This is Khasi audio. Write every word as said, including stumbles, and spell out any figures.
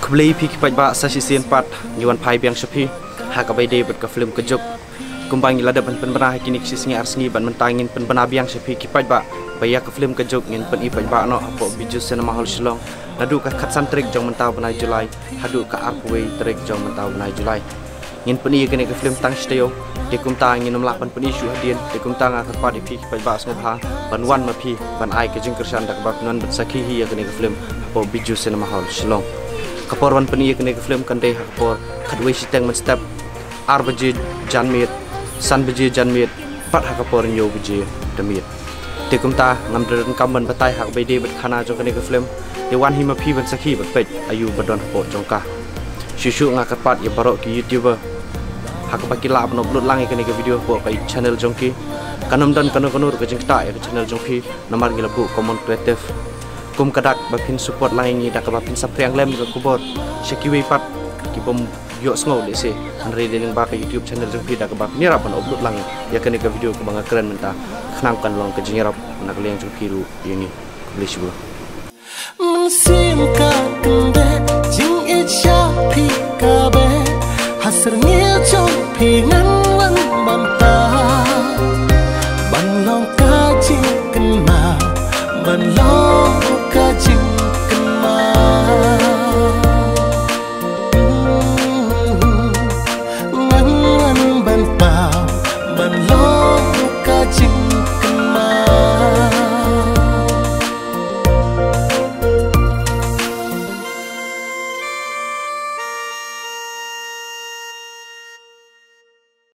Khublei phi ki paidbah, sa shisien pat ngi wan phai biang sha phi ha kaba ïadei bad ka film Ka Juk. Kumba ngi la dep ban pynbna ha kine ki shi sngi ar sngi, bad mynta ngin pynbna biang sha phi ki paidbah ba ïa ka film Ka Juk ngin pyni paidbah noh hapoh Bijou Cinema Hall Shillong naduh ka khatsan tarik jong mynta u bnai July haduh ka arphew wei tarik jong mynta u bnai July. Ngin pyni ïa kane ka film tang shi taïew, te kumta ngin ym lah ban pyni shuh hadien. Te kumta nga kyrpad ïa phi ki paidbah sngewbha ban wan ma phi ban ai ka jingkyrshan da kaba phin wan ban sakhi hi ïa kane ka film hapoh Bijou Cinema Hall Shillong. Ka por ban pyni ïa kane ka film kan dei ha ka por khatwei shiteng mynstep, ar baje janmiet, san baje janmiet, bad ha ka por hynñiew baje da miet. Te kumta ngam da donkam ban batai ha kaba ïadei bad khana jong kane ka film. Te wan hi ma phi ban sakhi bad peit aïu ba don hapoh jong ka. Shuh shuh nga kyrpad ïa baroh ki YouTuber ha kaba ki lah ban upload lang ïa kane ka video hapoh ka channel jong ki. Kan ym don kano kano ruh ka jingktah ïa ka channel jong phi namar ngi la buh common creative. Kum ka dak ba phin support lang ïa ngi da kaba phin saphriang lem ïa ka khubor sha kiwei pat ki bym ïohsngew lehse, hynrei dei lyngba ka YouTube channel jong phi da kaba phin ïarap ban upload lang ïa kane ka video kaba nga kren mynta, khnang kan long ka jingïarap na ka liang jong phi ruh ïa ngi. Khublei shibun. Mynsiem ka kyndeh, jingïeit sha phi ka beh, ha syrngiew jong phi ngan wan ban tah, ban long ka jingkynmaw, ban long ka jingkynmaw. Ngan wan ban paw, ban long ka jing